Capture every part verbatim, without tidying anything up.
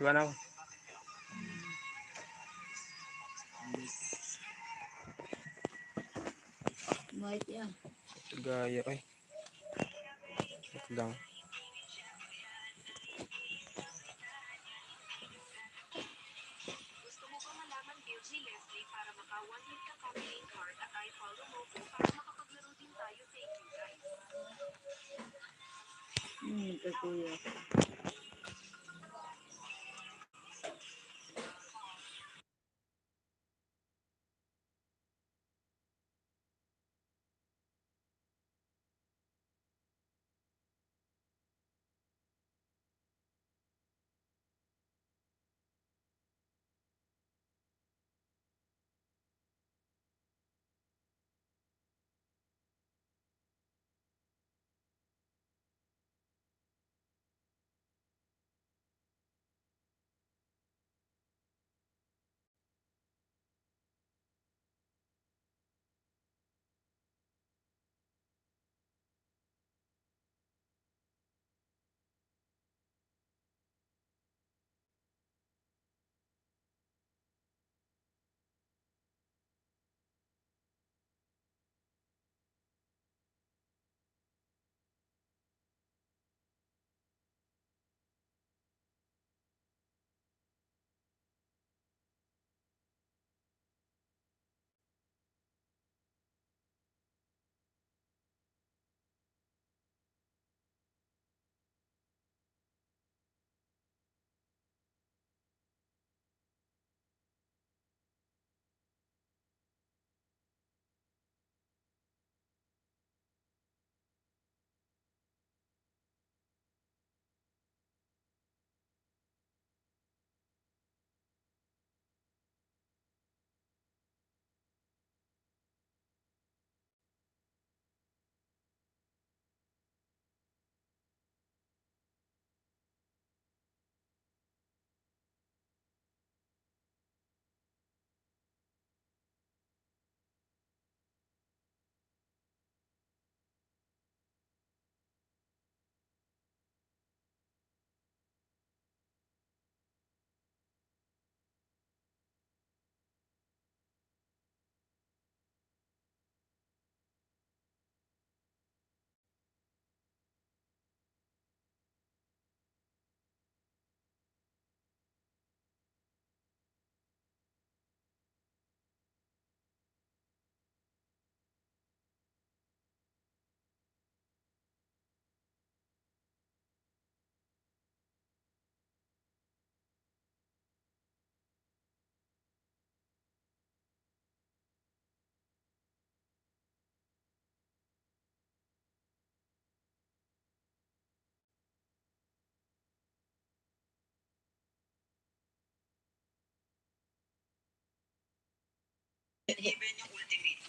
Ano? Mait yan. Gaya, ay. Wait lang. Gusto mo ba malaman, L G Leslie, para maka one K ka ka playing card at i-follow mo ko para makapaglaro din tayo? Thank you, guys. Hmm, kay kuya.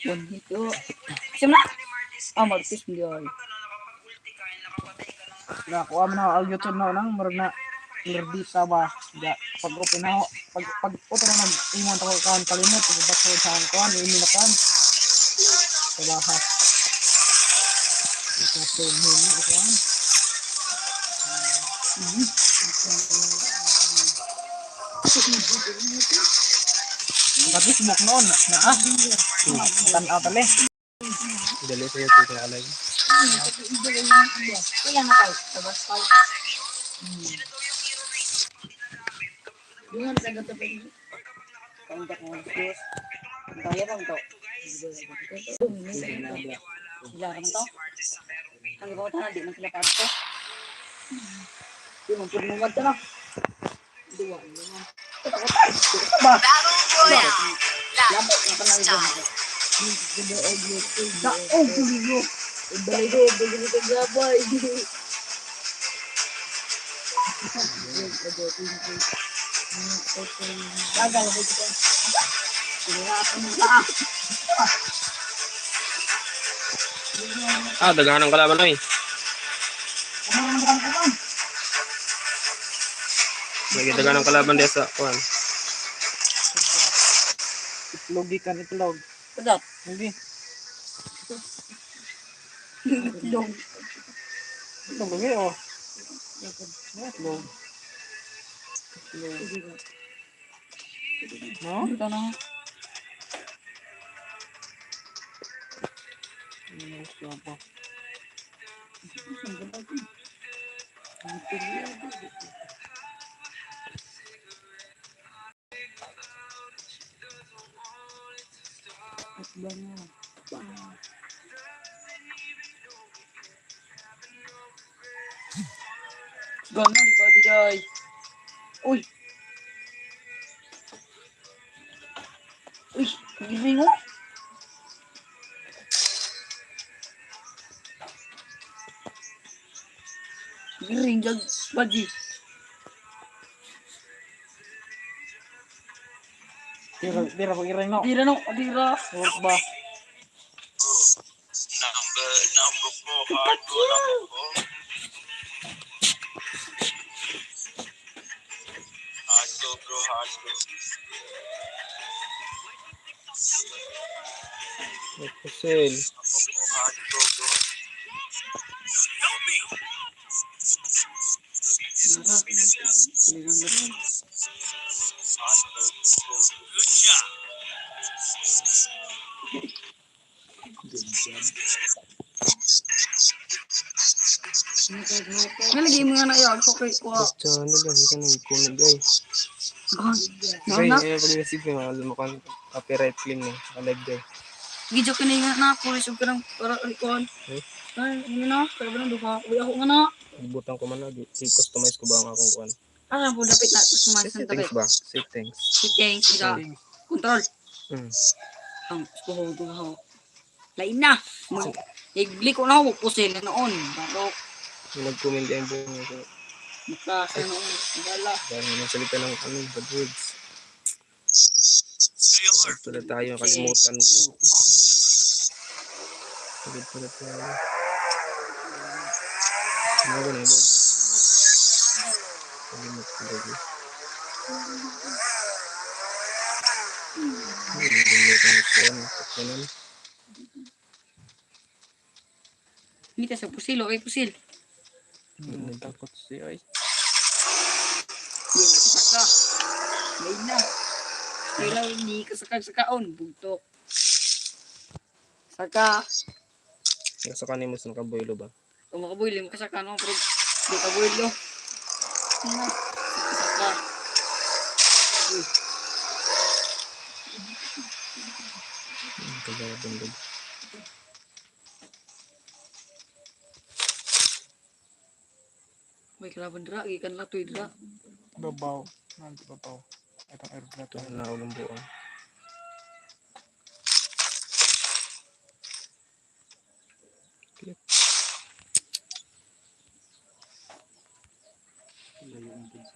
Bonito. Sim na. Ah, Martes, hindi ay. Nakuha man ako ang YouTube na unang, murag na, Murdita ba? Ga, pag-open ako, pag, pag-open ako, nag-ingon ako kan kalimot, pag-password sa akong kuan, email na kuan. Sa baha. Ito po, email na kuan. Mhm. Tapos buknon na, ah. Tan-aw tali. Dali sa'yo, tito, alay. Kaya nga tayo, tabas tayo. Doon nga, sa gato pa yun. Ang dako ng Diyos. Ang kaya bang to? Sila naman to. Ang iba ko na, di man sila pagto. Di man pwede naman to na. Duwa naman. Ba? Battle Royale. Last stop. Daog ko ninyo. Balido, balido ka gabay. Bagal, bagal. Ah, daghan ang kalaban, oy. Lagi daghan ang kalaban diya sa kuan. Itlog gikan itlog. Kagat. Hindi. Itlog. Itlog lagi, oh. Itlog. No? Ito na. Ano siya ba? At ba nga? Gana, di ba, di day? Uy! Uy, giring, oh. Giring, jag, baji. Dira, dira, pag-iring, no? Dira, no? Dira. Work ba? Number, number four, hardcore, number four. Hardcore, bro, hardcore. Nagpusel. Number four, hardcore, bro. Help me. Hardcore, bro. Good job. Nga lagi mo nga na, yo, ako kay kuha. Basta na lang, hindi ka nag-comment, guys. Guys, ayaw pag-message mo, alam mo kung copyright claim eh. Alag, guys. Video ka na nga na, puro isog ka ng para ikuan. Hmm? Ay, ano na, kaya ba nang duha? Uy, ako nga na. Butang ko man na, di, di customize ko ba ang akong kuan? Ano po, dapat na customize ang tabi? Settings ba? Settings. Settings, ida. Settings. Control. Hmm. Ang, gusto ko, gusto ko. Lain na. Mag-, igli ko na ako, pusil na noon. Bago. Yung nag-comment kayo po. Makasa noon. Wala. Dahil naman salita ng ano, bad words. Pala tayo, kalimutan ko. Pagod pala tayo. Ano ba na yun? Kalimut ko lagi. Ay, nalimutan ko ano, sa kanan. Ngita sa pusil, o, ay, pusil. Hmm, takot siya, ay. Di, saka. May na. Kailangan di ka saka-sakaon, bugtok. Saka. Saka ni mo sa nakabuelo ba? O, makabuelo, makasaka, no? Pero di kabuelo. Saka. Uy. Ang tagal na. May kalaban dira, gikan Latoy dira. Babaw. Nang babaw. Itong air dira. Ito na ulang buwan.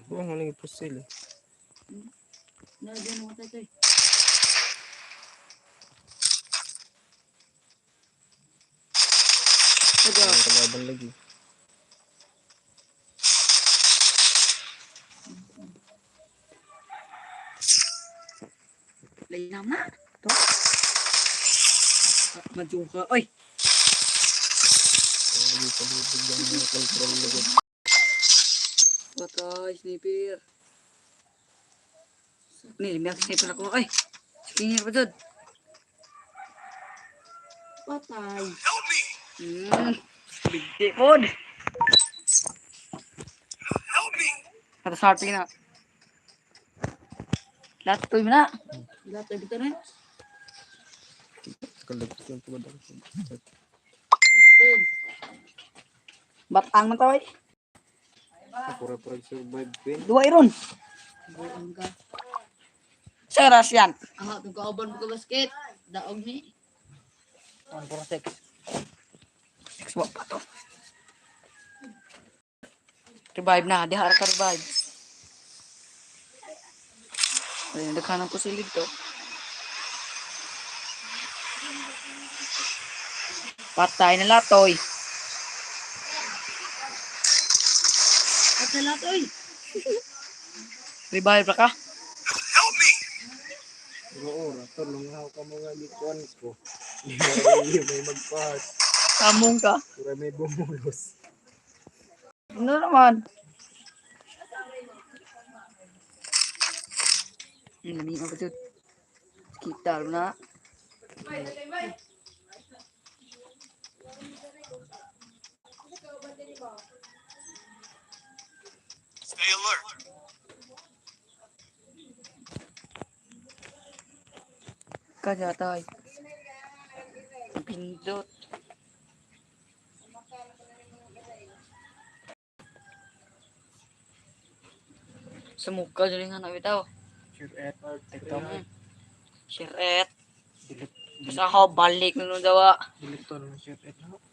Buwan, ano yung pusil eh? Nalagyan mo tayo, eh. Ada. Ang kalaban lagi. Lainam na. Ito. Madyo ka. Oy! Ay, palibig lang yung control lagi. Patay, sniper. Ni, may sniper ako. Ay! Sniper pa jud. Patay. Hmm. Bigti pod. Ato sa harping na. Latoy mo na. Latoy bitaw na. Kalagpas lang po ba daw? Batang man to, eh. Pura-pura survive, Queen. Duha iron. Duha ka. Sir, Asian. Aha, itong kauban ko basket. Daog ni. One four six. Six, wa pa to. Revive na, diha ra ka revive. Ay, daghan ang pusil didto. Patay na Latoy. Patay Latoy. Revive ra ka? Pero ora, tulong ako ka mga gikuan ko. Di ba, may magpas. Tamong ka. Pura may bumulos. Ano naman? Ang lami na ba ito? Kita na. Stay alert. Kaya tay. Pindot. Sumuka diri nga na bitaw. Sure, et. TikTok. Mm. Sure, et. Delete, delete. Sa ako, balik na nun daw, ah. Delete to, sure, et, no?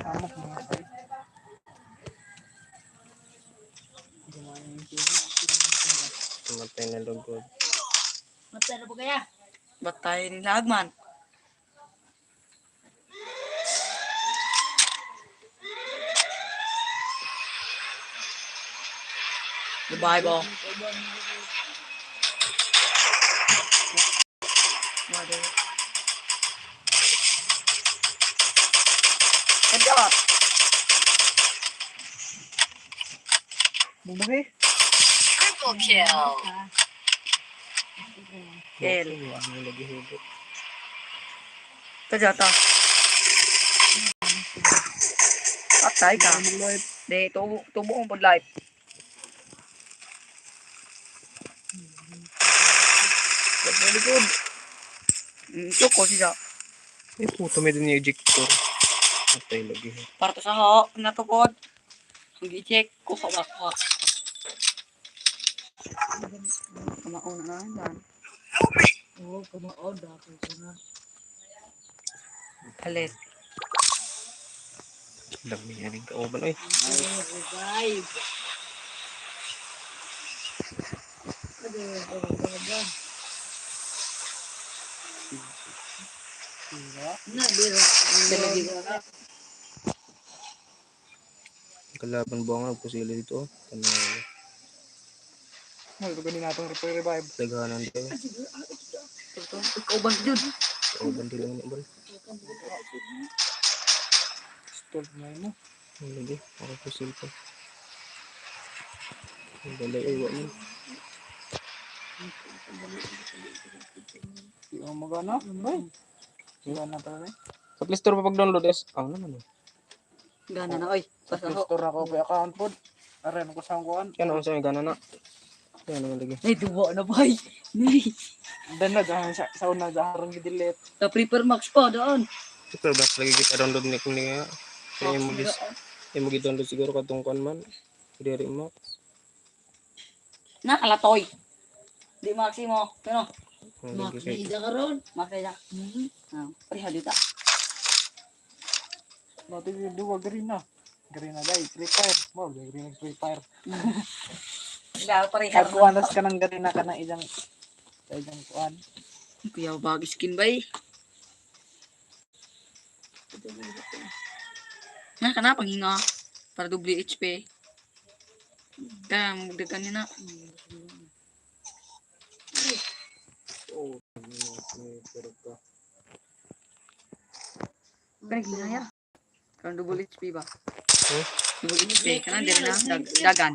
Amok mga sir. Matay na lugod. Matay na po kaya? Matay ni Lagman. The Bible. What is it? Headshot. Bumagi. Triple kill. Kill. Ano lagi hugot? Kajata. Patay ka. Di, tubo, tubo ang pod life. Ba't may likod? Mm, tuko siya. Ay, puta, may din yung ejector. Patay lagi. Para to sa ho, natukod. Mag-i-check ko, kuha, kuha. Kamaon na yan. Oo, kamaon, dako ko na. Palit. Dami yan yung kauban, oy. Revive. Ano yung kauban? Na, biro. Talaga. Kalaban buang ako sila dito, oh. Tanaw. Ay, ito ganina itong revive. Daghanan daw. Ito, kauban jud. Kauban din ang uban. Stop na yun, oh. Ang lagi, ako po cellphone. Ang balay, ay, wa man. Di ako magana, bay. Magana talaga. Sa Play Store pa pag-download, is, ano naman, eh. Gana na, oy. Sa Play Store na ko, kay account pod. Aray, ano ko sa kuan? Yan, ano sa gana na? Yan, naman lagi. Ay, duwa na, bay. Nay. Dan na, sa, sa una, sa harang delete. Sa Prepper Max pa, daan. Prepper Max lagi kita download ni kuan nga. Kaya imo gis-, imo gi-download siguro katong kuan man. Diri Max. Nakalatoy. Di Maxi mo. Ano? Max na ida karon. Max na ida. Mhm. Ah, pareha dito. Mati yung duwa, Garina. Garina, day, Free Fire. Mo, Garina, Free Fire. Dahil pareha. Ay, kuwanas ka ng Garina ka na ijang, sa ijang kuwan. Kuya, bag skin ba eh? Na, kana, panghinga. Para doble H P. Kana, magdagan niya na. Oh, pero ka. Pero ginaya. Kan double H P ba? Hmm? Double H P. Kana, diri na. Dag-, dagan.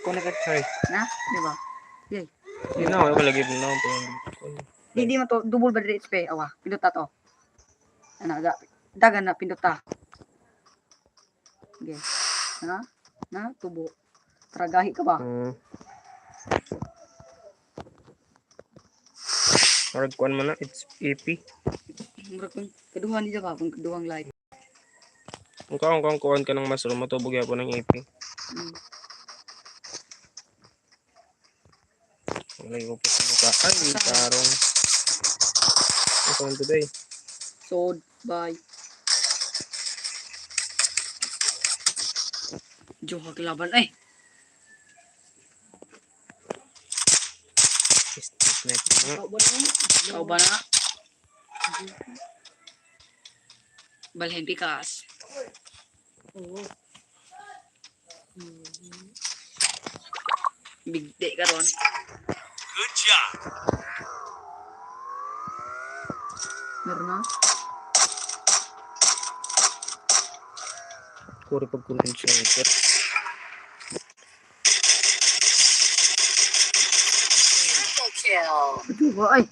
Ikaw na ka-try. Na? Di ba? Yay. Di na, wala lagi na. Di, di man to. Double ba diri H P? Awa, pindot ta to. Ana, ga-, dagan na, pindot ta. Okay. Na? Na? Tubo. Tragahi ka ba? Hmm. Murag kuan man na, it's A P. Murag kun kaduha ni ba, kun kaduhang live. Ang kaon, kaon, kuan ka ng mushroom, matubog yapon ang A P. Hmm. Wala ko po sa mukha. Ay, tarong. Ano today? Sword, bye. Joke, kalaban, ay. Sniper na. Kauban na. Balhin pikas. Oo. Bigti karon. Good job. Meron na. Kuri pag content sniper. Wa, ay.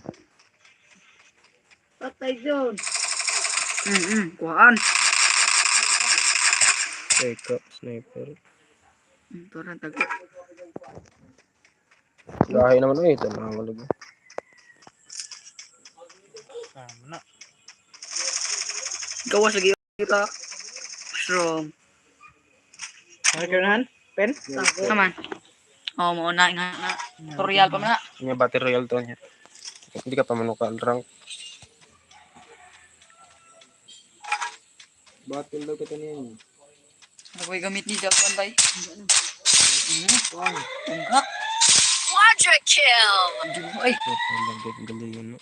Patay dyan. Mm, mm, kuhaan. Take up, sniper. Mm, ito na, tago. Lahi naman, uy, ito na, wala ba? Tama na. Gawas lagi kita. Strong. Ano ka na? Pen? Naman. Oh, mao na nga na. Tutorial pa man na. Nya battle royale to niya. Hindi ka pa manuka ang rank. Battle daw kita niyan. Ano ko gamit ni Japan, bay? Hmm. Wow. Tungkak. Quadra kill. Ay. Galing, galing, no?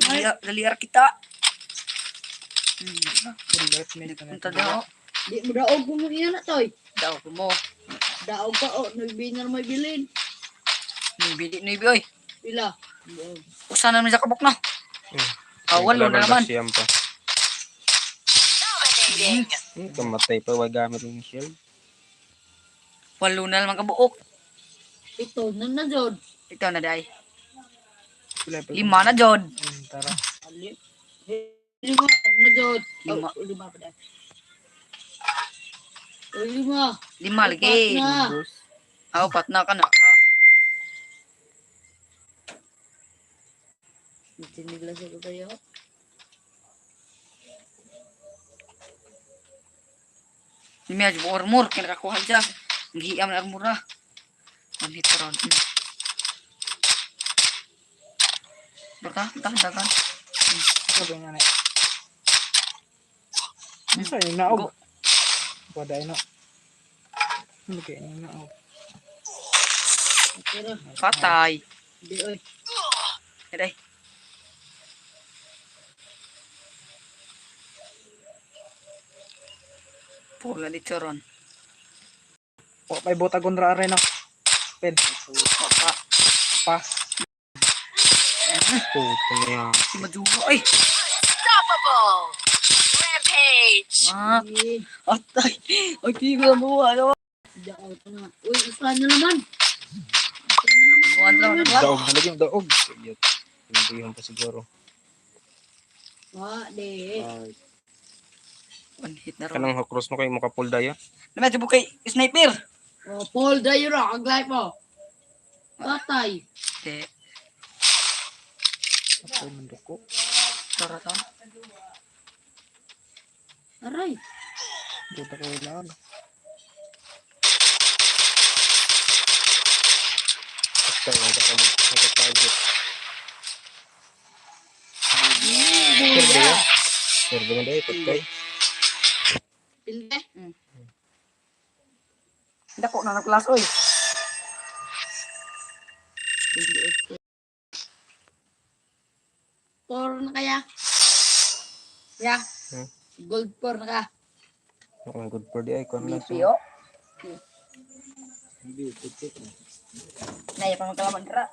Dali, dali kita. Hmm. Punta daw. Di mo daog mo iya na, Toy. Daog mo. Daog ka, o. Nagbinar may bilin. Nagbinar, nagbinar, oy. Pila? Usa na naman sa kabok na. Hmm. Ah, walo na naman. Siyam pa. Hmm, kamatay pa, wa gamit yung shield. Walo na naman kabuok. Pito na na, jud. Pito na, day. Lima na, jud. Hmm, tara. Ali. Lima na, jud. Lima. Oh, lima pa, day. Oh, lima. Lima lagi. Upat na. Ah, upat na ka na. Nagsiniglas ako sa'yo. Di may armor, kaya nakakuha dyan. Naghihiam na armor, ah. One hit ron. Hmm. Baka, tahan dagan. Hmm. Sabi nga na. Ano sa'yo, naog? Go. Waday na. Ano kaya yung naog? Patay. Hindi, oy. Aray. Pula dito ron. Wa pa'y butagon ra, are, no? Pen. Pa. Pa. Puta niya. Si Majuro, ay. Unstoppable. Rampage. Ah. Atay. Ay, di ko nabuha, ano? Daog na. Uy, usa na naman. Usa na naman. One round, ano ba? Daog na lagi, daog. Hindi yun pa siguro. Wa, di. Ay. One hit na ron. Kanang cross mo kay maka-full dayon. Naman, tibok kay sniper. Oh, full dayon ra, ang life mo. Patay. Di. Patay man duko. Tara ta. Aray. Dito ko lang. Patay, nagkakabit, nagkakabit. Perde, ah. Perde man dahil, patay. Perde? Hmm. Dako na naglas, oy. Four na kaya? Ya. Hmm? Gold four na ka. Oo, gold four di ay, kuwan na siya. B P O. Hindi, putik na. Naya pa magkalaman ka ra.